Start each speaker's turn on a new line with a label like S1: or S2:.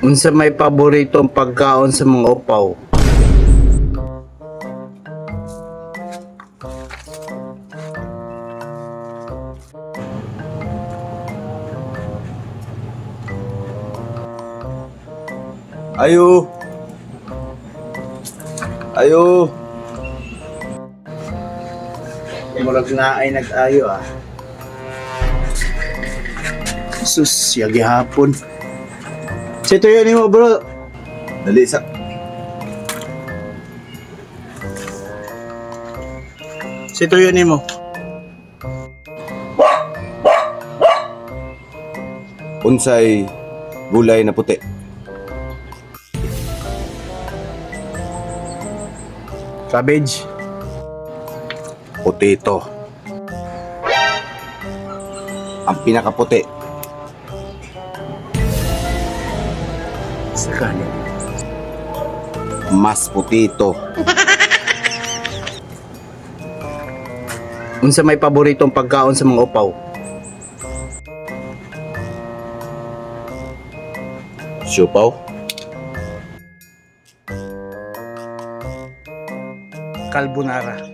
S1: Unsa may paboritong pagkaon sa mga upaw?
S2: Ayo. Ayo.
S1: Murag na ay nag-ayo ah. Sus, yagi hapon. Si tuyo nimo, bro.
S2: Dali sa.
S1: Si tuyo nimo.
S2: Unsay gulay na puti?
S1: Cabbage.
S2: Potato. Ang pinakaputi.
S1: Sa kanin.
S2: Mas potato.
S1: Unsa may paboritong pagkaon sa mga upaw?
S2: Siopaw.
S1: Carbonara.